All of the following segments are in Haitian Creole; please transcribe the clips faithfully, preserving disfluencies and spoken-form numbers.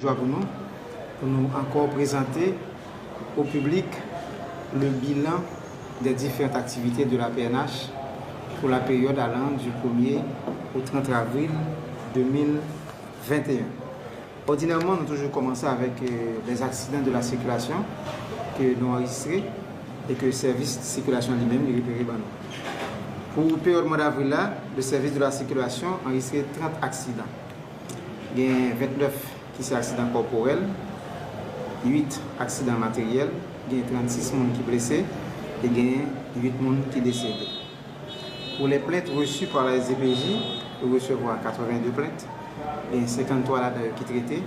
Jwa pou nou, pou nou ankò prezante au public le bilan des différentes activités de la P N H pour la période allant du premier au trente avril deux mille vingt et un. Òdinèman, nou toujou kòmanse avèk euh, les accidents de la circulation que nou anrejistre e ke sèvis sikilasyon li menm li repere ban nou. Pou peryòd mwa davril la, le service de la circulation anrejistre trant aksidan. Gen vennèf ki se aksidan kòporèl, uit aksidan materyèl, gen trannsis moun ki blese e gen uit moun ki desede. Pour les plaintes reçues par la S D P J, yo resevwa katrevennde plent, gen senkanntwa ladan yo ki trete,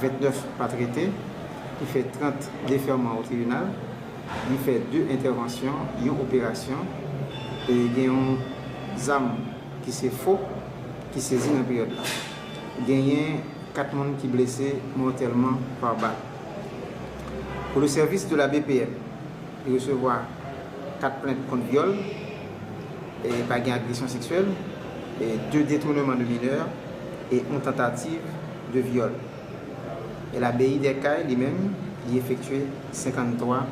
vennèf pa trete, ki fè trant defèman o tribinal, li fè de entèvansyon, yon operasyon, e gen yon zam ki se fo, ki sezi nan peryòd la. Genyen kat moun ki blese mòtèlman pa bal. Pou le service de la B P M, li resevwa kat plent kont vyòl, e pa gen agresyon seksyèl, e de detournement de mineurs e yon tentative de viol. E la B I des CAI li menm, li efektye senkanntwa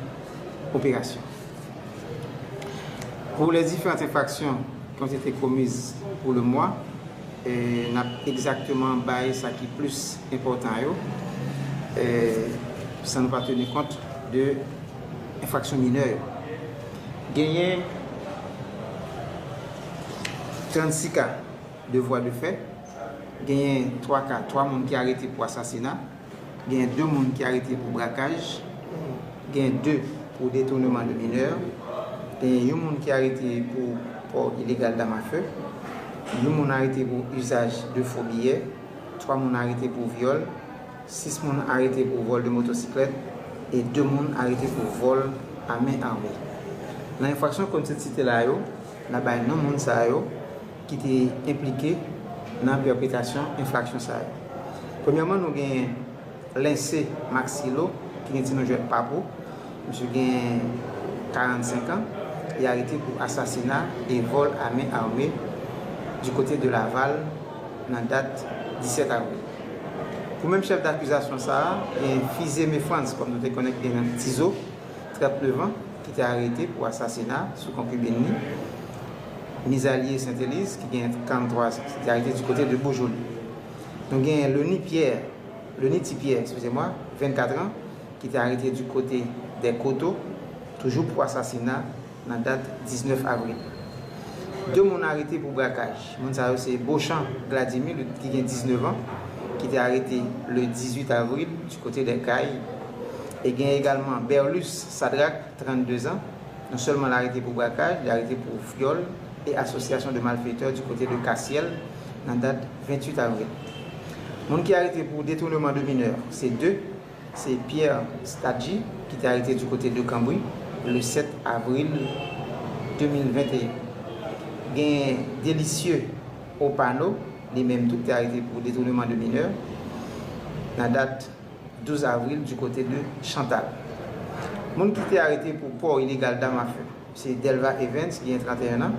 operasyon. Pour les différentes infractions qui ont été commises pour le mois, euh, n ap egzakteman bay sa ki plis enpòtan yo, euh, san nou pa teni kont de enfraksyon minè yo. Genyen trannsis ka de vwa de fè, genyen twa ka, twa moun ki arete pou asasina, genyen de moun ki arete pou brakaj, genyen de pou detournement de mineurs, genyen yon moun ki arete pou pò ilegal dam a fe, yon moun arete pou usage de faux billets, twa moun arete pou vyòl, sis moun arete pou vòl de motosiklèt e de moun arete pou vòl a men ame. Nan enfraksyon ke m sot site la yo, n a bay non moun sa yo ki te enplike nan pèpetrasyon enfraksyon sa yo. Premyèman, nou gen Lensé Maxilo, ki gen ti non jwèt Papou. Misye gen karannsenk an. Li arete pou asasina e vòl a men ame du côté de Laval nan dat disèt avril. Pou menm chèf dakizasyon sa a, gen Fizeme Frantz, kòm nou te konnen ki gen nan Tizo, trannnev an, ki te arete pou asasina sou konkibin li, Mizalye Senteliz, ki gen kanntwa zan, ki te arete du côté de Beaujolais. Nou gen Leni Pierre, Leni Ti Pierre, excusez-moi, vennkat an, ki te arete du côté des Coteaux, toujou pou asasina nan dat diznèf avril. De moun arete pou brakaj. Moun sa yo se Beauchamp Gladimir, ki gen diznèf an, ki te arete le dizuit avril du côté des Cayes. E gen egalman Berlus Sadrac, trannde zan. Non sèlman l arete pou brakaj, li arete pou vyòl e association de malfaiteurs du côté de Cassiel nan dat venntuit avril. Moun ki arete pou detournement de mineurs, se de, se Pierre Stadji, ki te arete du côté de Cambry, le sèt avril de mil venteyen. Gen Delicieux Opano, li menm tou, ki te arete pou detournement de mineurs, nan dat douz avril, du côté de Chantal. Moun ki te arete pou pò ilegal dam a fe, se Delva Evans, ki gen trannteyen an.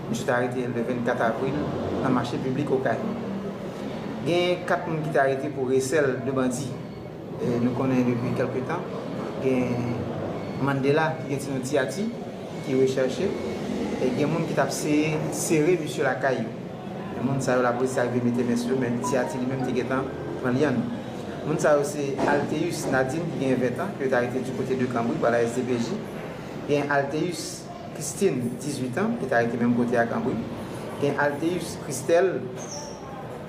Misye te arete le vennkat avril nan mache piblik Okay. Gen kat moun ki te arete pou resèl de bandi. E nou konnen depi kèlke tan, gen Mandela, ki gen ti non Ti Ati, ki rechèche. E gen moun ki t ap sere, sere misye lakay yo. Men moun sa yo, lapolis te arive mete men sou yo, men Ti Ati li menm te gentan pran lyann. Moun sa yo se Alteus Nadine, ki gen ven tan, ke yo te arete du côté de Cambry, pa la S D P J. Gen Alteus Christine, dizuit an, ki te arete menm kote a Cambry. Gen Alteus Christelle,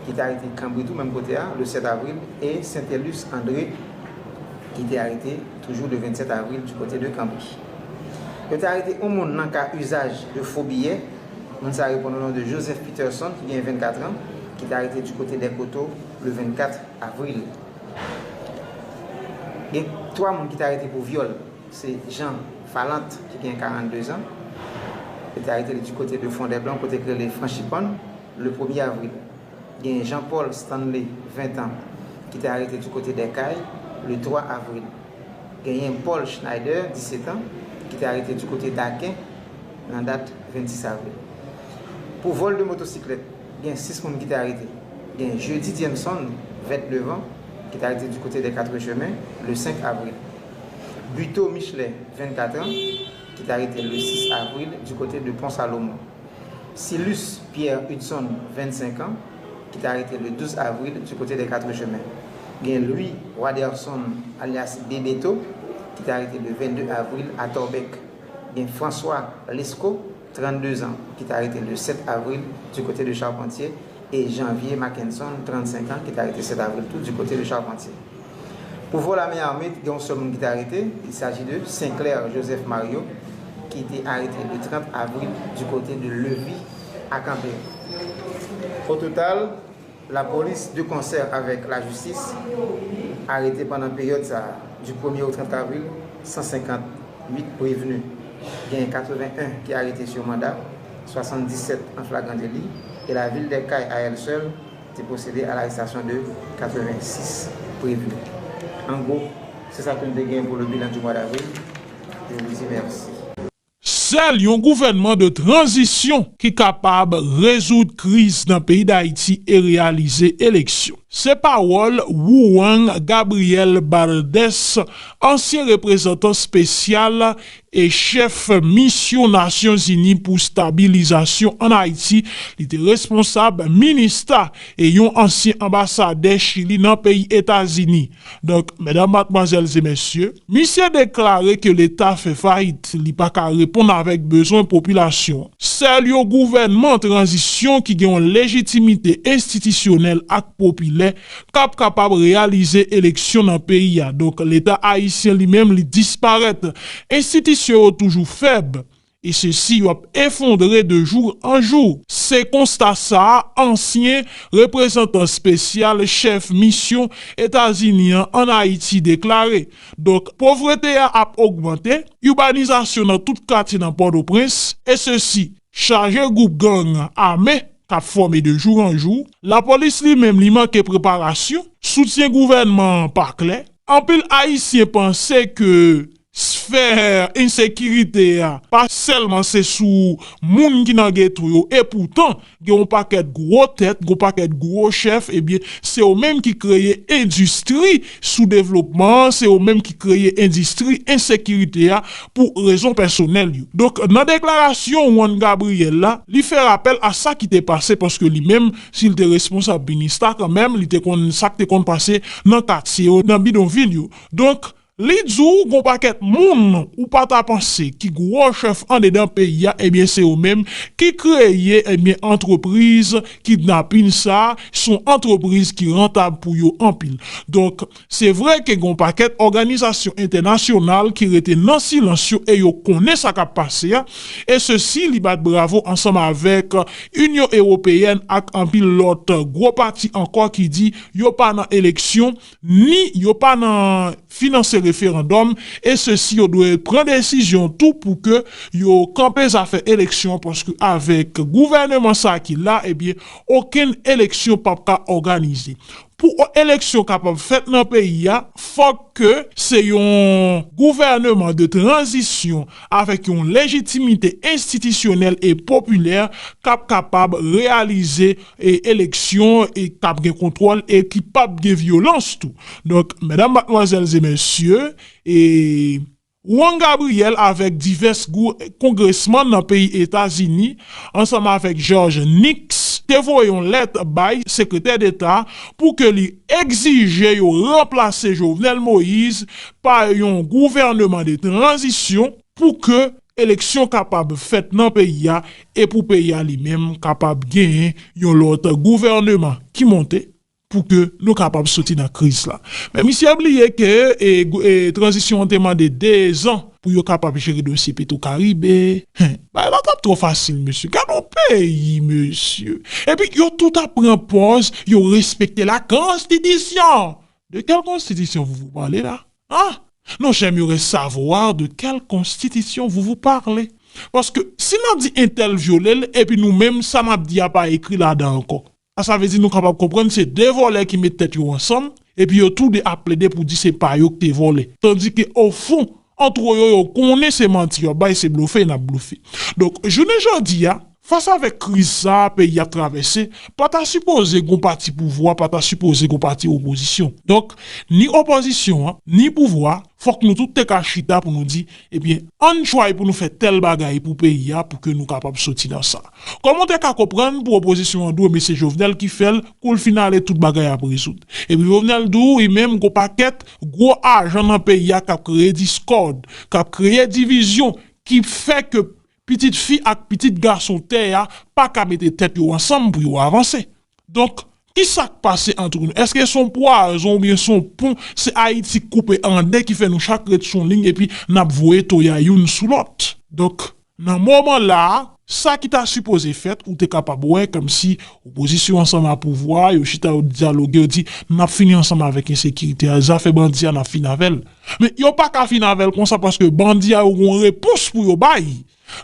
ki te arete Cambry tou, menm kote a, le sèt avril. E Sentelus André, ki te arete toujou le vennsèt avril du côté de Cambry. Yo te arete yon moun nan ka usage de faux billets. Moun sa reponn o non de Joseph Peterson, ki gen vennkat an, ki te arete du côté des Coteaux le vennkat avril. Gen twa moun ki te arete pou vyòl. Se Jean Falante, ki gen karannde zan. Yo te arete li du côté de Fond des Blancs, kote k rele Franchipann, le premye avril. Gen Jean Paul Stanley, ven an, ki te arete du côté des Cayes, le twa avril. Genyen Paul Schneider, disèt an, ki te arete du côté d'Aken, nan dat vennsis avril. Pou vòl de motosiklèt, gen sis moun ki te arete. Gen Jeudy Diemson, vennnev an, ki t arete du côté des Quatre Chemins, le cinq avril. Buteau Michelet, vingt-quatre ans, ki t arete le six avril du côté de Pont Salomon. Silus Pierre Hudson, vingt-cinq ans, ki t arete le douze avril du côté des Quatre Chemins. Gen Louis Waderson, alias Bebeto, ki t arete le vingt-deux avril à Torbeck. Gen François Lescot, trente-deux ans, ki t arete le sept avril du côté de Charpentier, e Janvier Mackenson, trente-cinq ans, ki t arete sept avril tou du côté de Charpentier. Pou vòl a men ame, gen yon sèl moun ki te arete, il s'agit de Sinclair Joseph Mario, ki te arete le trente avril du côté de Levis à Canberra. Au total, la police de concert avec la justice arete pandan peryòd sa a, du premier au trente avril, cent cinquante-huit prévenus. Gen quatre-vingt-un ki arete sur mandat, soixante-dix-sept en flagrant délit, et la ville des Cayes à elle seule te procéder à l'arrestation de quatre-vingt-six prévenus. En gros, c'est ça que nous avons pour le bilan du mois d'avril. Je vous dis merci. Sèl yon gouvènman de tranzisyon ki kapab rezoud kriz nan peyi Dayiti e reyalize eleksyon. Se pawòl Juan Gabriel Bardès, ansyen reprezantan espesyal e chèf misyon Nasyonzini pou stabilizasyon ann Ayiti, li te responsab MINUSTAH e yon ansyen anbasadè Chili nan peyi Etazini. Donk, medam, madmwazèl e mesye, misye deklare ke Leta fè fayit, li pa ka reponn avèk bezwen popilasyon an. Sèl yon gouvènman tranzisyon ki gen yon lejitimite enstitisyonèl ak popilè k ap kapab reyalize eleksyon nan peyi a. Donk, Leta ayisyen li menm, li disparèt. Enstitisyon yo toujou fèb. E sesi yo ap efondre de jou an jou. Se konsta sa a ansyen reprezantan espesyal chèf misyon Etazini an ann Ayiti deklare. Donk, povrete a ap ogmante, ibanizasyon nan tout katye nan Pòtoprens, e sesi chaje gwoup gang ame k ap fòme de jou an jou. Lapolis li menm li manke preparasyon, soutyen gouvènman an pa klè. Anpil Ayisyen panse ke sfè ensekirite a pa sèlman se sou moun ki nan geto yo, epoutan, gen yon pakèt gwo tèt, gen yon pakèt gwo chèf, ebyen, se yo menm ki kreye endistri soudevlopman an, se yo menm ki kreye endistri ensekirite a pou rezon pèsonèl yo. Donk, nan deklarasyon Juan Gabriel la, li fè rapèl a sa ki te pase, paske li menm, si l te responsab MINUSTAH kanmenm, li te konn sa k te konn pase nan katye yo, nan bidonvil yo. Donk, li di w gon pakèt moun ou pa ta panse ki gwo chèf andedan peyi a, ebyen se yo menm ki kreye, ebyen, antrepriz kidnapin sa a, se yon antrepriz ki rantab pou yo anpil. Donk, se vre ke gon pakèt òganizasyon entènasyonal ki rete nan silans yo e yo konnen sa k ap pase a, e sesi li bat bravo ansanm avèk Inyon Ewopeyèn ak anpil lòt gwo pati ankò ki di yo pa nan eleksyon, ni yo pa nan finanse referandòm, e sesi yo dwe pran desizyon tou pou ke yo kanpe zafè eleksyon, paske avèk gouvèneman sa a ki la, ebyen, okenn eleksyon p ap ka òganize. Pou eleksyon kapab fèt nan peyi a, fòk ke se yon gouvèneman de tranzisyon avèk yon lejitimite enstitisyonèl e popilè k ap kapab reyalize e eleksyon e k ap gen kontwòl e ki p ap gen vyolans tou. Donk, medam, madmwazèl e mesye, e Juan Gabriel avèk divès gou-, kongresman nan peyi Etazini, ansanm avèk George Nix, te voye yon lèt bay Sekretè Deta pou ke li egzije yo ranplase Jovenel Moïse pa yon gouvèneman de tranzisyon pou ke eleksyon kapab fèt nan peyi a e pou peyi a li menm kapab genyen yon lòt gouvèneman ki monte pou ke nou kapab soti nan kriz la. Men misye bliye ke e, e, tranzisyon an te mande dezan pou yo kapab jere dosye Petro Caribe. Hen, bagay la t ap twò fasil, mesye. Gade yon peyi, mesye. Epi yo tout ap pran pòz, yo respekte la konstitisyon. De quelle constitution vous vous parlez là? Hein? Non, j'aimerais savoir de quelle constitution vous vous parlez. Paske si n ap di entèl vyole l, epi nou menm, sa n ap di a pa ekri ladan ankò. A sa vle di nou kapab konprann se de vòlè ki met tèt yo ansanm, epi yo tou de ap plede pou di se pa yo ki te vòlè. Tandike ofon, antre yo, yo konnen se manti y ap bay, se blofe n ap blofe. Donk, jounen jodi a, Fas avèk kriz sa a peyi ap travèse, pa ta sipoze gon pati pouvwa, pa ta sipoze gon pati opozisyon. Donk, ni opozisyon an, ni pouvwa, fòk nou tout te ka chita pou nou di, ebyen, ann try pou nou fè tèl bagay pou peyi a pou ke nou kapab soti nan sa. Kòman w te ka konprann pou opozisyon an di w, mesye Jovenel ki fè l, kou l fin ale tout bagay ap rezoud. Epi Jovenel di w, li menm gon pakèt gwo ajan nan peyi a k ap kreye diskòd, k ap kreye divizyon, ki fè ke pitit fi ak pitit gason tè a pa ka mete tèt yo ansanm pou yo avanse. Donk, kisa k pase ant nou? Èske se yon pwazon oubyen se yon pon? Se Ayiti k koupe an de ki fè nou chak ret sou yon liy epi n ap voye toya youn sou lòt. Donk, nan moman la a, sa ki ta sipoze fèt, ou te kapab wè kòmsi opozisyon ansanm a pouvwa, yo chita, yo dyaloge, yo di, n ap fini ansanm avèk ensekirite a, zafè bandi a, n ap fini avè l. Men yo pa ka fini avè l konsa paske bandi a, yo gen yon repons pou yo bay.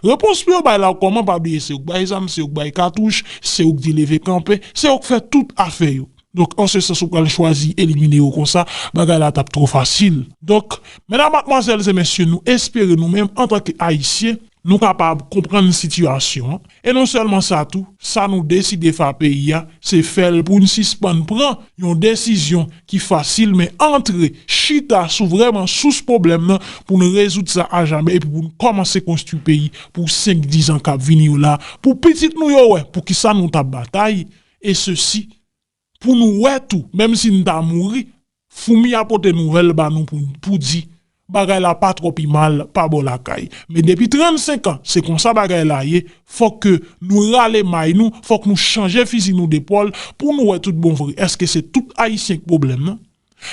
Repons pou yo bay la, kòman? Pa bliye, se yo k bay zam, se yo k bay katouch, se yo k di leve kanpe, se yo k fè tout afè yo. Donk, an se sans, ou pral chwazi elimine yo konsa, bagay la t ap twò fasil. Donk, medam, madmwazèl e mesye, nou espere nou menm, antanke Ayisyen, nou kapab konprann sitiyasyon an. E non sèlman sa tou, sa nou deside fè a peyi a, se fè l pou n sispann pran yon desizyon ki fasil, men antre, chita sou vrèman sous pwoblèm nan pou n rezoud sa ajamè epi pou n kòmanse konstwi peyi pou senk, diz an k ap vini yo la, pou pitit nou yo wè poukisa nou t ap batay, e sesi, pou nou wè tou, menm si n ta mouri, foumi a pote nouvèl ba nou pou, pou di, bagay la pa twò pi mal, pa bò lakay. Men depi trannsenk an, se konsa bagay la ye, fòk ke nou rale may nou, fòk nou chanje fizi nou depòl pou nou wè tout bon vre. Èske se tout Ayisyen k pwoblèm nan?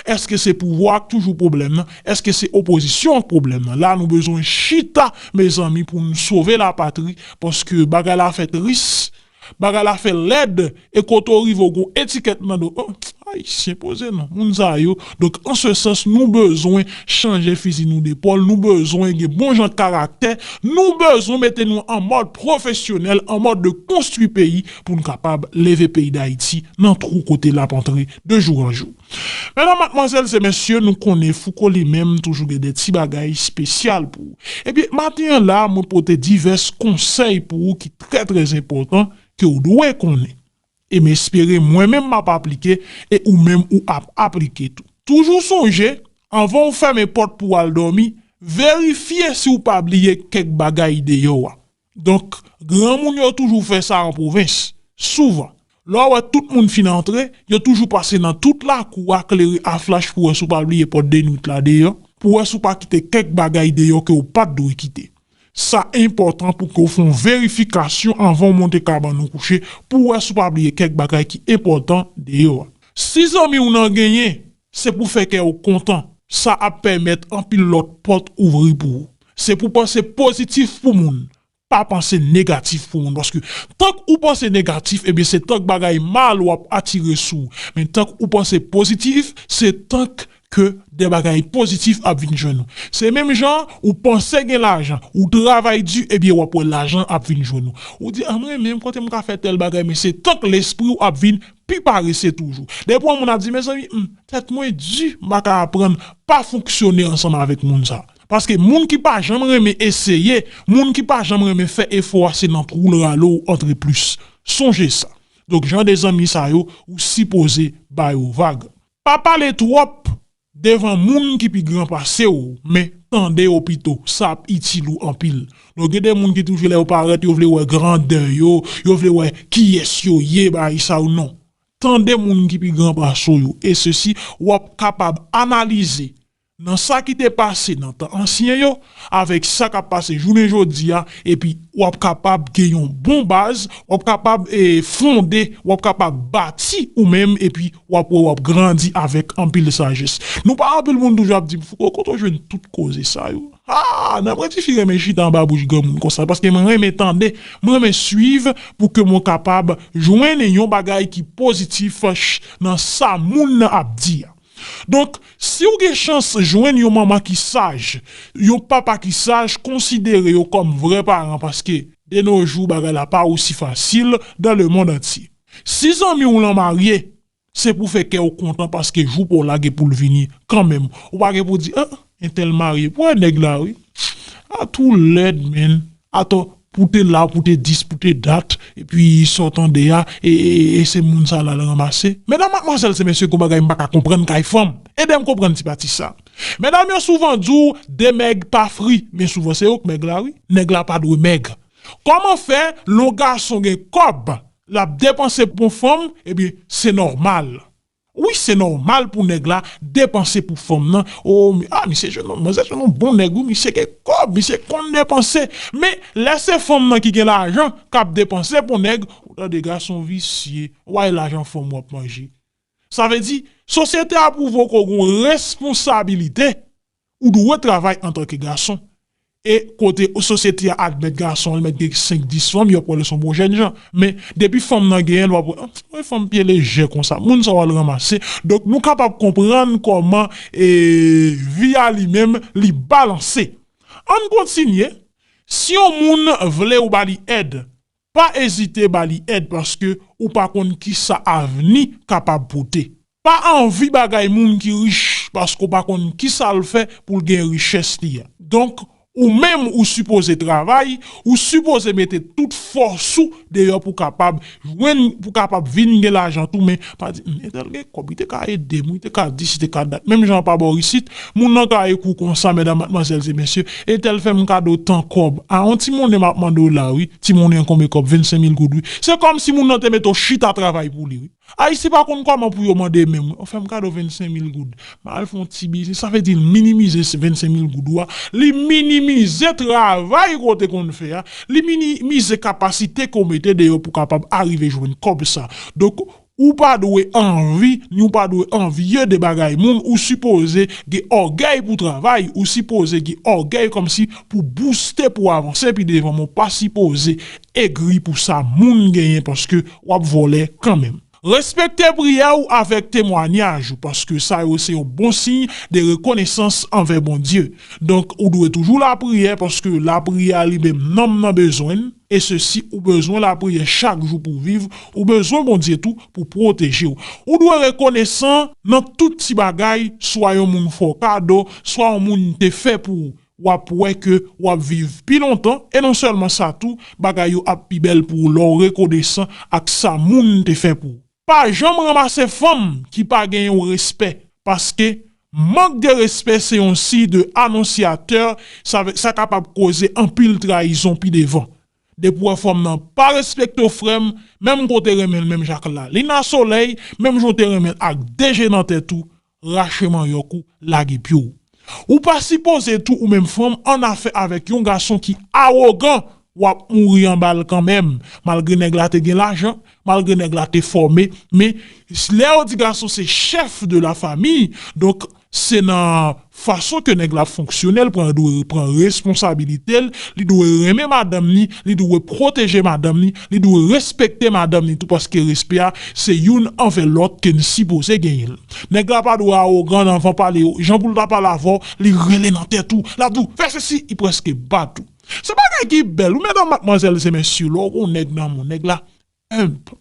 Èske se pouvwa k toujou pwoblèm nan? Èske se opozisyon k pwoblèm nan? La, nou bezwen chita, mezanmi, pou nou sove lapatri, paske bagay la fè tris, bagay la fè lèd, e kote w rive, w gon etikèt nan do. Oh, Ayisyen, poze non, moun sa yo. Donk, an se sans, nou bezwen chanje fizi nou depòl, nou bezwen gen bon jan karaktè, nou bezwen mete nou an mòd pwofesyonèl, an mòd de konstwi peyi pou nou kapab leve peyi Dayiti nan twou kote l ap antre de jou an jou. Medam, madmwazèl e mesye, nou konnen Fouco li menm toujou gen de ti bagay espesyal pou ou. Ebyen, maten an la, mwen pote divès konsèy pou ou ki trè, trè enpòtan ke w dwe konnen. E m espere mwen menm m ap aplike e ou menm ou ap aplike tou. Toujou sonje, anvan w fèmen pòt pou w al dòmi, verifye si w pa bliye kèk bagay deyò a. Donk, granmoun yo toujou fè sa an pwovens, souvan. Lè w wè tout moun fin antre, yo toujou pase nan tout lakou a, klere a flach pou wè si w pa bliye pòt de nwit la deyò, pou wè si w pa kite kèk bagay deyò ke w pa t dwe kite. Sa enpòtan pou ke w fè yon verifikasyon anvan w monte kabann ou kouche, pou w wè si w pa bliye kèk bagay ki enpòtan deyò a. Si zanmi w nan genyen, se pou fè kè w kontan. Sa ap pèmèt anpil lòt pòt ouvri pou ou. Se pou panse pozitif pou moun, pa panse negatif pou moun. Paske tank ou panse negatif, ebyen, se tank bagay mal w ap atire sou ou. Men tank ou panse pozitif, se tank ke de bagay pozitif ap vin jwenn ou. Se menm jan ou panse gen lajan, ou travay di, ebyen, w ap wè lajan ap vin jwenn ou. Ou di, "Ah, mwen menm, kote m ka fè tèl bagay?" Men se tank lespri w ap vin pi parese toujou. Depi yon moun ap di, "Mezanmi, hmm, tèt mwen di, m pa ka aprann pa fonksyone ansanm avèk moun sa." Paske moun ki pa janm renmen eseye, moun ki pa janm renmen fè efò a, se nan twou l rale w antre plis. Sonje sa. Donk, jan de zanmi sa yo, ou sipoze ba yo vag. Pa pale twòp devan moun ki pi gran pase w, men tande yo pito, sa ap itil ou anpil. Donk, gen de moun ki toujou lè yo parèt, yo vle wè grandè yo, yo vle wè kiyès yo ye, bagay sa yo, non. Tande moun ki pi gran pase w yo, e sesi, w ap kapab analize nan sa ki te pase nan tan ansyen yo, avèk sa k ap pase jounen jodi a, epi w ap kapab gen yon bon baz, w ap kapab, e, fonde, w ap kapab bati ou menm, epi w ap wè w ap grandi avèk anpil sajès. Nou pa anpil moun toujou ap di m, "Fouco, kote w jwenn tout koze sa yo?" Ah, nan pwen tifi renmen chita anba bouch granmoun konsa, paske mwen renmen tande, mwen renmen swiv pou ke mwen kapab jwenn yon bagay ki pozitif nan sa moun nan ap di a. Donk, si w gen chans jwenn yon manman ki saj, yon papa ki saj, konsidere yo kòm vrè paran, paske de nos jours, bagay la pa osi fasil dans le monde entier. Si zanmi w lan marye, se pou fè kè w kontan, paske jou pa w la gen pou l vini kanmenm. Ou pa gen pou di, "Ah, entèl marye, pou wè nèg la, wi. Ah, too lèd, man. Atò, pou te la, pou te dis, pou te dat, epi sa w tande a, e, e, e se moun sa la l ranmase. Medam, madmwazèl, se mesye, gon bagay m pa ka konprann kay fanm. Ede m konprann ti pati sa. Medam yo souvan di w, de mèg pa fri. Byen souvan, se yo k mèg la, wi. Nèg la pa dwe mèg. Kòman fè, lè yon gason gen kòb, l ap depanse pou yon fanm, ebyen, se nòmal. Wi, se nòmal pou nèg la depanse pou fanm nan. O, mi- a, misye jwenn yon, manzè jwenn yon bon nèg, wi, misye gen kòb, misye konn depanse. Men, lè se fanm nan ki gen lajan, k ap depanse pou nèg, ou tande gason visye, w ay lajan fanm w ap manje. Sa vle di, sosyete a pwouve w ke w gen yon responsabilite, ou dwe travay antanke gason. E kote sosyete a admèt gason, li mèt gen senk, dis fanm, yo ap wè l se yon bon jènjan. Men, depi fanm nan genyen l, w ap wè, "Ah, fanm pye lejè konsa, moun sa w al ranmase." Donk, nou kapab konprann kòman, e, vi a li menm, li balanse. Ann kontinye. Si yon moun vle w ba li èd, pa ezite ba li èd paske ou pa konn kisa avni kapab pote. Pa anvi bagay moun ki rich paske w pa konn kisa l fè pou l gen richès li a. Donk, ou menm ou sipoze travay, ou sipoze mete tout fòs ou deyò pou kapab jwenn, pou kapab vin gen lajan tou, men pa di, "Hmm, entèl gen kòb, li te ka ede m, li te ka dis, li te ka dat." Menm jan pa bò isit, moun nan ka ekri w konsa, medam, madmwazèl e mesye, "Entèl fè m kado tan kòb." A, yon ti monnen m ap mande w la, wi. Ti monnen konbyen kòb? Vennsenk mil goud, wi. Se kòmsi moun nan te mete w chita travay pou li, wi. Ayisyen pa konn kòman pou yo mande menm, wi. Ou fè m kado vennsenk mil goud. M al fè yon ti biznis. Sa vle di l minimize vennsenk mil goud ou a. Li minimize travay ke w te konn fè a. Li minimize kapasite ke w mete deyò pou kapab arive jwenn kòb sa. Donk, ou pa dwe anvi, ni ou pa dwe anvye de bagay moun, ou sipoze gen ògèy pou travay, ou sipoze gen ògèy kòmsi pou bouste, pou avanse pi devan, men w pa sipoze egri pou sa moun genyen paske w ap vòlè kanmenm. Respekte priyè w avèk temwanyaj ou, paske sa yo se yon bon siy de rekonesans anvè Bondye. Donk, ou dwe toujou lapriyè, paske lapriyè a li menm, nanm nan bezwen l, e sesi, ou bezwen lapriyè chak jou pou w viv, ou bezwen Bondye tou pou pwoteje w. Ou dwe rekonesan nan tout ti bagay, swa yon moun fè w kado, swa yon moun te fè pou ou. W ap wè ke w ap viv pi lontan, e non sèlman sa tou, bagay yo ap pi bèl pou ou lè w rekonesan ak sa moun te fè pou ou. Pa janm ranmase fanm ki pa gen yon respè, paske mank de respè se yon siy de anonsyatè, sa, sa kapab koze anpil trayizon pi devan. Depi w wè fanm nan pa respekte w, frè m, menm ke w te renmen l, menm jan ak la. Li nan solèy, menm jan w te renmen l ak de je nan tèt ou, rache manyòk ou, lage pye w. Ou pa sipoze tou ou menm fanm annafè avèk yon gason ki awogan, w ap mouri anba l kanmenm. Malgre nèg la te gen lajan, malgre nèg la te fòme, men lè yo di gason se chèf de la famille, donk se nan fason ke nèg la ap fonksyone, l pran, dwe pran responsabilite l, li dwe renmen madanm ni, li dwe pwoteje madanm ni, li dwe respekte madanm ni tou, paske respè a se youn anvè lòt ke n sipoze genyen l. Nèg la pa dwe awogan anvan pale, jan pou l ta pale avè w, li rele nan tèt ou, l ap di w, "Fè sesi," li prèske bat ou. Se bagay ki bèl, wi, medam, madmwazèl e mesye, lè w gon nèg nan men w, nèg la enb,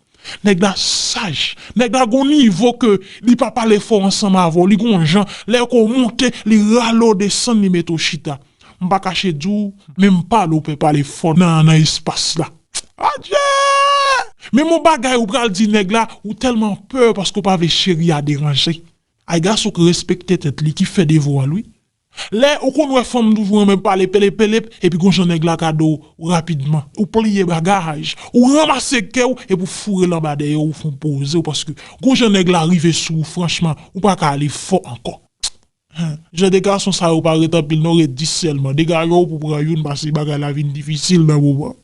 nèg la saj, nèg la gon nivo ke li pa pale fò ansanm avè w, li gon jan, lè ke w monte, li rale w desann, li mete w chita. M pa kache di w, menm pale w pè pale fò nan, nan espas la. Adje! Menm yon bagay ou pral di nèg la, ou tèlman pè paske w pa vle cheri a deranje. Ay gason ki respekte tèt li, ki fè devwa l, wi. Lè ou konn wè fanm toujou renmen pale pelepelep, epi gon jan nèg la kado w rapidman. Ou pliye bagaj, ou ranmase kè w, epi w foure l anba dèyè w, ou fè w poze w, paske gon jan nèg la rive sou ou, franchman, ou pa ka ale fò ankò. Hen, jan de gason sa yo pa ret anpil non, ret dis sèlman. Degaje w pou pran youn, paske bagay la vin difisil nan moman.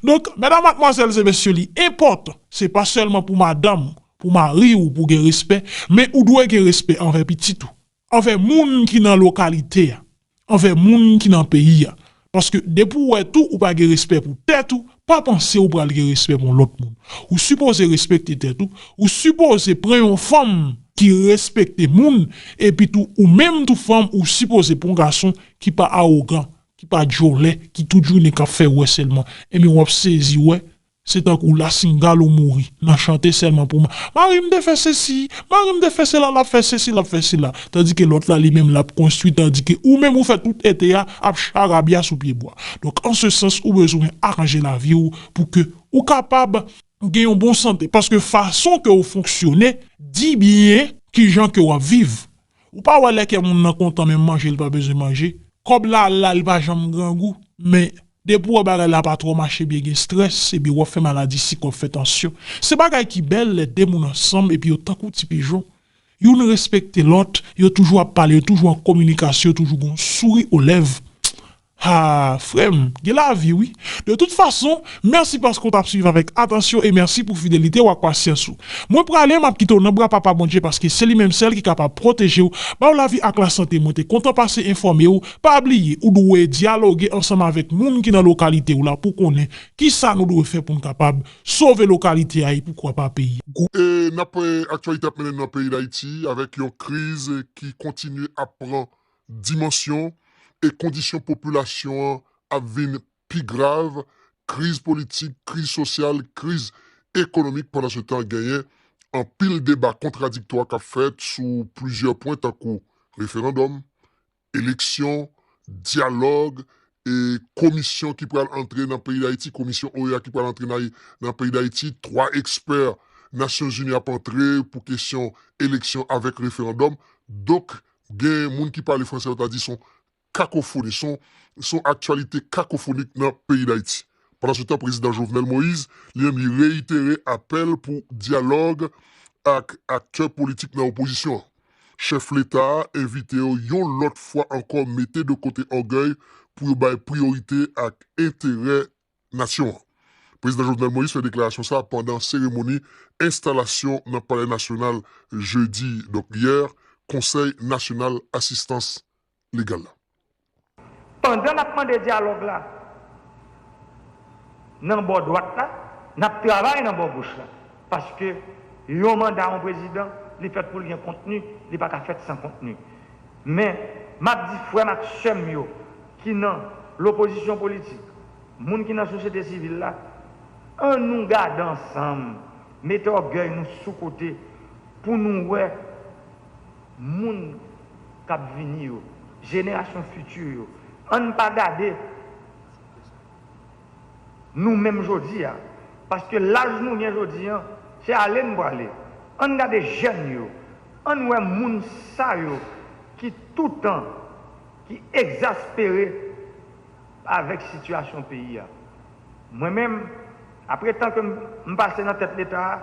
Donk, medam, madmwazèl e mesye, li enpòtan. Se pa sèlman pou madanm, pou mari w, pou gen respè, men ou dwe gen respè anvè pitit ou, anvè moun ki nan lokalite a, anvè moun ki nan peyi a. Paske depi w wè tou ou pa gen respè pou tèt ou, pa panse ou pral gen respè pou yon lòt moun. Ou sipoze respekte tèt ou, ou sipoze pran yon fanm ki respekte moun, epi tou ou menm tou fanm, ou sipoze pran yon gason ki pa awogan, ki pa djòlè, ki tout jounen k ap fè wè sèlman. Ebyen w ap sezi wè, Se tankou lasingal ou mouri nan chante sèlman pou ma-, mari m te fè sesi, mari m te fè sela, l ap fè sesi, l ap fè sela. Tandike lòt la li menm l ap konstwi, tandike ou menm ou fè tout ete a ap charabya sou pye bwa. Donk, an se sans, ou bezwen aranje lavi w pou ke ou kapab gen yon bon sante. Paske fason ke ou fonksyone di byen kijan ke w ap viv. Ou pa wè lè kè moun nan kontan, menm manje l pa bezwen manje. Kòb la al la, li pa janm grangou. Men, depi w wè bagay la pa twò mache byen, gen strès, ebyen w ap fè maladi sik, w ap fè tansyon. Se bagay ki bèl lè de moun ansanm epi yo tankou ti pijon. Youn respekte lòt, yo toujou ap pale, yo toujou an kominikasyon, yo toujou gon souri o lèv. Ha, frè m, gen lavi wi. De tout fason, mèsi paske w t ap swiv avèk atansyon e mèsi pou fidelite w ak pasyans ou. Mwen prale, m ap kite w nan bra Papa Bondye paske se li menm sèl ki kapab pwoteje w, ba w lavi ak lasante. Mwen te kontan pase enfòme w. Pa bliye, ou dwe dyaloge ansanm avèk moun ki nan lokalite w la pou konnen kisa nou dwe fè pou n kapab sove lokalite a e poukwa pa peyi a. Gwo- E n ap, eh, aktyalite ap mennen n nan peyi Dayiti avèk yon kriz ki kontinye ap pran dimansyon e kondisyon popilasyon an ap vin pi grav, kriz politik, kriz sosyal, kriz ekonomik. Pandan se tan, genyen anpil deba kontradiktwa k ap fèt sou plizyè pwen tankou referandòm, eleksyon, dyalòg, e komisyon ki pral antre nan peyi Dayiti, komisyon O E A ki pral antre nan, nan peyi Dayiti, twa ekspè Nasyonzini ap antre pou kesyon eleksyon avèk referandòm. Donk, gen moun ki pale fransè, yo ta di se yon kakofoni, se yon, se yon aktyalite kakofonik nan peyi Dayiti. Pandan se tan, prezidan Jovenel Moïse, li menm, li reyitere apèl pou dyalòg ak aktè politik nan opozisyon an. Chèf Leta a envite yo yon lòt fwa ankò mete de kote ògèy pou yo bay priyorite ak enterè nasyon an. Prezidan Jovenel Moïse fè deklarasyon sa a pandan seremoni enstalasyon nan Palè Nasyonal jedi, donk yè, Konsèy Nasyonal Asistans Legal la. Pandan n ap mande dyalòg la nan bò dwat la, n ap travay nan bò goch la. Paske yon manda yon prezidan, li fèt pou l gen kontni, li pa ka fèt san kontni. Men, m ap di frè m ak sè m yo ki nan lopozisyon politik, moun ki nan sosyete sivil la, ann nou gade ansanm, mete ògèy nou sou kote pou nou wè moun k ap vini yo, jenerasyon fiti yo. Ann pa gade nou menm jodi a. Paske laj nou gen jodi a, se ale n prale. Ann gade jèn yo, ann wè moun sa yo ki toutan, ki egzaspere avèk sitiyasyon peyi a. Mwen menm, apre tan ke m, m pase nan tèt Leta a,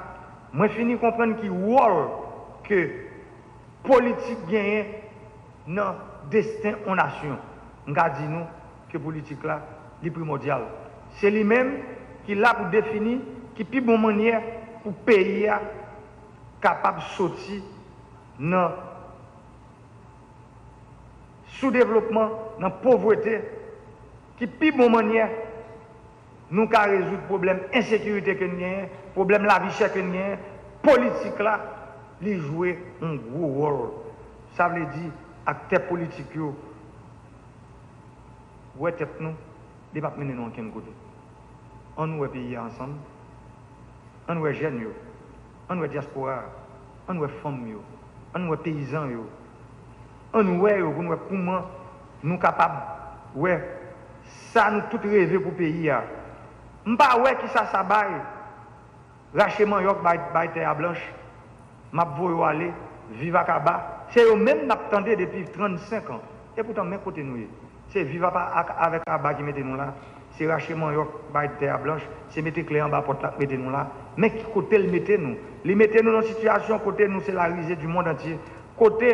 mwen fini konprann ki wòl ke politik genyen nan desten yon nasyon. M ka di nou ke politik la, li primòdyal. Se li menm ki la pou defini ki pi bon mannyè pou peyi a kapab soti nan soudevlopman, nan povrete, ki pi bon mannyè nou ka rezoud pwoblèm ensekirite ke n genyen, pwoblèm lavi chè ke n genyen, politik la, li jwe yon gwo wòl. Sa vle di, aktè politik yo wè tèt nou, li p ap mennen nou ankenn kote. Ann wè peyi a ansanm, ann wè jèn yo, ann wè dyaspora a, ann wè fanm yo, ann wè peyizan yo, ann wè yo pou n wè kouman nou kapab wè sa nou tout reve pou peyi a. M pa wè kisa sa bay. Rache manyòk, bay, bay tè a blanch. M ap voye w ale, viv ak aba. Se yo menm n ap tande depi trannsenk an. Epoutan, men kote nou ye. Se viv ap, ak, avèk aba ki mete nou la. Se rache manyòk, bay tè a blanch. Se mete kle anba pòt la k mete nou la. Men ki kote l mete nou. Li mete nou nan sitiyasyon kote nou se la risée du monde entier. Kote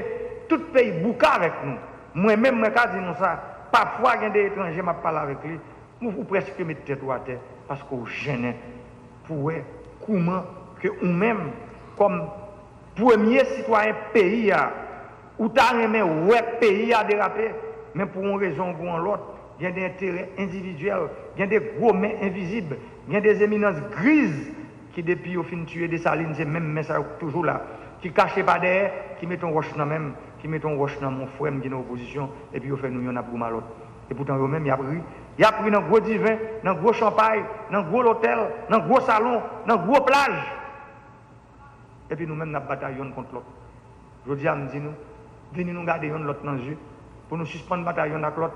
tout peyi bouke avèk nou. Mwen menm, mwen ka di nou sa. Pafwa, gen de etranje, m ap pale avèk li. Ou, ou prèske met tèt ou atè paske w jennen pou wè kouman ke ou menm, kòm premye sitwayen peyi a, ou ta renmen wè peyi a derape, men pou yon rezon ou pou yon lòt, gen de enterè endividyèl, gen de gwo men envizib, gen de eminans griz ki depi yo fin tiye Desalin, se menm men sa yo k toujou la, ki kache pa dèyè, ki mete yon wòch nan men m, ki mete yon wòch nan men yon frè m ki nan opozisyon, epi yo fè nou yonn ap goumen a lòt. Epoutan yo menm, y ap ri. Y ap ri nan gwo diven, nan gwo chanpay, nan gwo lotèl, nan gwo salon, nan gwo plaj. Epi nou menm, n ap batay yonn kont lòt. Jodi a, m di nou, vini nou gade yonn lòt nan zye, pou nou sispann batay yonn ak lòt,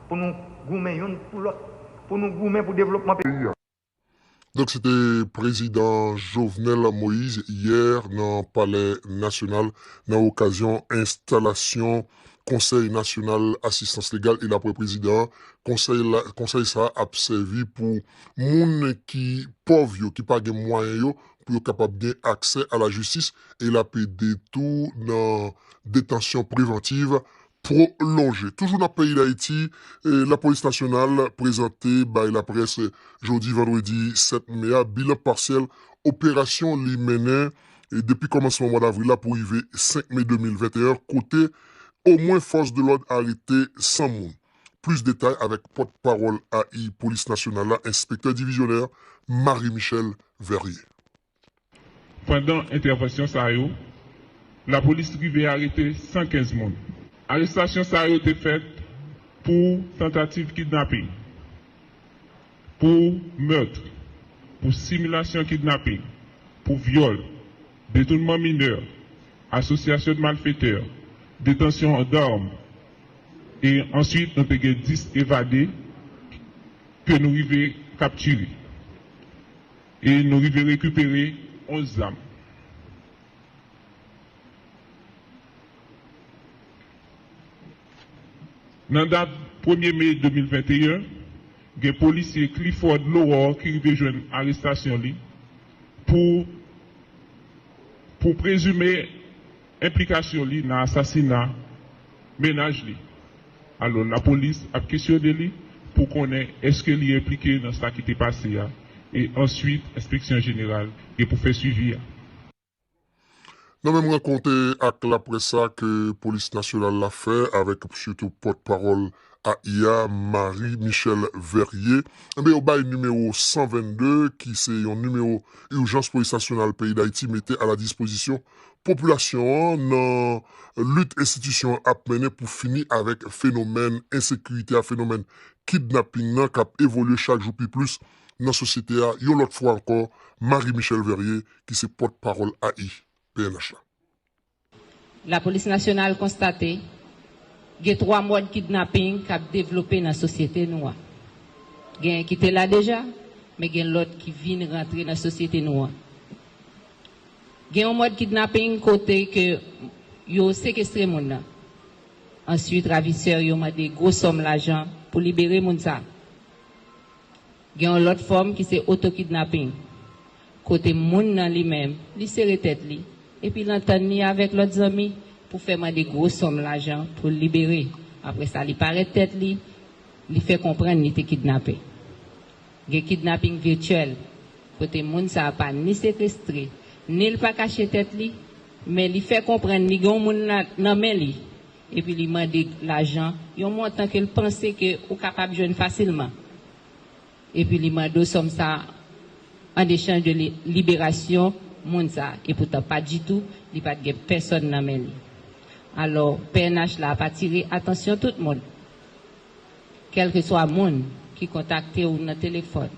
pou nou goumen yonn pou lòt, pou nou goumen pou devlopman peyi a. Donk, se te prezidan Jovenel Moïse yè nan Palè Nasyonal, nan okazyon enstalasyon Konsèy Nasyonal Asistans Legal. E daprè prezidan an, konsèy la, konsèy sa a ap sèvi pou moun ki pòv yo, ki pa gen mwayen yo, pou yo kapab gen aksè a lajistis, e l ap ede tou nan detansyon prevantiv pwolonje. Toujou nan peyi Dayiti, eh, Lapolis Nasyonal prezante bay laprès jodi vandredi sèt me a bilan pasyèl operasyon li mennen, eh, depi kòmansman mwa davril la pou rive senk me de mil venteyen, kote omwen fòs de lòd arete san moun. Plis detay avèk pòtpawòl A I Polis Nasyonal la, enspektè divizyonè Marie Michelle Verrier. Pandan entèvansyon sa yo, lapolis rive arete san kenz moun. Arestasyon sa yo te fèt pou tantativ kidnaping, pou mèt, pou similasyon kidnaping, pou vyòl, detounman minè, asosyasyon de malfetè, detansyon dam, e answit nou te gen dis evade ke nou rive kaptire. E nou rive rekipere onz zam. Nan dat premye me de mil venteyen, gen polisye Clifford Laurore ki rive jwenn arestasyon li pou, pou prezime enplikasyon li nan asasina mennaj li. Alò, lapolis ap kesyone li pou konnen èske li enplike nan sa ki te pase a, e answit, enspeksyon jeneral gen pou fè swivi a. Nan menm rankont ak laprès sa ke Polis Nasyonal la fè avèk sitou pòtpawòl A I a, Marie Michelle Verrier, enben, yo bay nimewo san vennde, ki se yon nimewo ijans Polis Nasyonal peyi Dayiti mete a la dispozisyon popilasyon an nan lit enstitisyon an ap mennen pou fini avèk fenomèn ensekirite a, fenomèn kidnaping nan k ap evolye chak jou pi plis nan sosyete a. Yon lòt fwa ankò, Marie Michelle Verrier, ki se pòtpawòl A I P N H la. Lapolis Nasyonal konstate gen twa mòd kidnaping k ap devlope nan sosyete nou an. Genyen ki te la deja, men gen lòt ki vin rantre nan sosyete nou an. Gen yon mòd kidnaping kote ke yo sekestre moun nan. Answit, ravisè yo mande gwo sòm lajan pou libere moun sa. Gen yon lòt fòm ki se otokidnaping, kote moun nan li menm, li sere tèt li, epi l antann li avèk lòt zanmi pou fè mande gwo sòm lajan pou l libere. Apre sa, li parèt tèt li, li fè konprann li te kidnape. Gen kidnaping vityèl, kote moun sa a pa ni sekestre, ni l pa kache tèt li, men li fè konprann li gen yon moun nan men li, epi li mande lajan, yon montan ke l panse ke ou kapab jwenn fasilman. Epi li mande w sòm sa a an echanj de liberasyon moun sa a, epoutan pa ditou, li pa t gen pèsòn nan men li. Alò, P N H la ap atire atansyon tout moun, kèlkeswa moun ki kontakte w nan telefòn,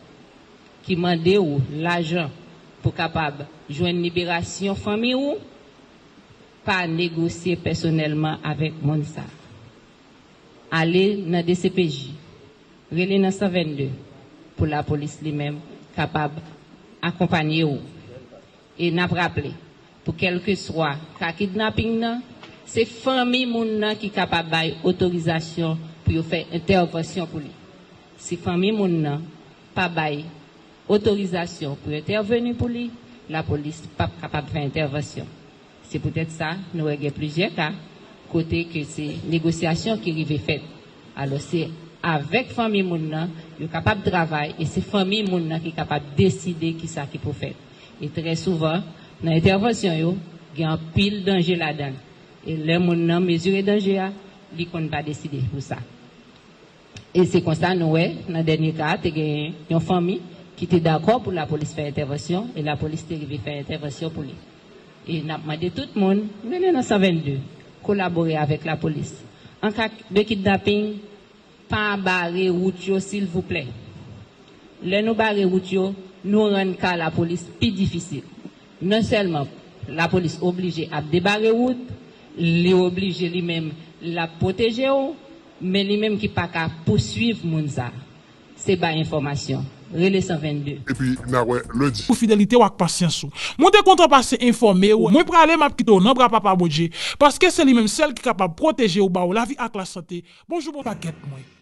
ki mande w lajan pou kapab jwenn liberasyon fanmi w, pa negosye pèsonèlman avèk moun sa a. Ale nan D C P J, rele nan san vennde pou lapolis li menm kapab akonpanye w. E n ap raple, pou kèlkeswa ka kidnaping nan, se fanmi moun nan ki kapab bay otorizasyon pou yo fè entèvansyon pou li. Si fanmi moun nan pa bay otorizasyon pou entèveni pou li, lapolis p ap kapab fè entèvansyon. Se poutèt sa nou wè gen plizyè ka kote ke se negosyasyon ki rive fèt. Alò, se avèk fanmi moun nan yo kapab travay e se fanmi moun nan ki kapab deside kisa ki pou fèt. E trè souvan, nan entèvansyon yo, gen anpil danje ladan l. E lè moun nan mezire danje a, li konn pa deside pou sa. E se konsa nou wè, nan dènye ka a, te gen yon fanmi ki te dakò pou lapolis fè entèvansyon, e lapolis te rive fè entèvansyon pou li. E n ap mande tout moun, rele nan san vennde, kolabore avèk lapolis. An ka de kidnaping, Pa bare wout yo silvouplè. Lè nou bare wout yo, nou rann ka lapolis pi difisil. Non sèlman lapolis oblije ap debare wout, li oblije li menm l ap pwoteje w, men li menm ki pa ka pouswiv moun sa. Se bay enfòmasyon. Rele san vennde. Epi n a wè lendi. Pou fidelite w ak pasyans ou. Mwen te kontan pase enfòme w. Mwen prale, m ap kite w nan bra Papa Bondye, paske se li menm sèl ki kapab pwoteje w, ba w lavi ak lasante. Bonjou, bon pakèt mwen.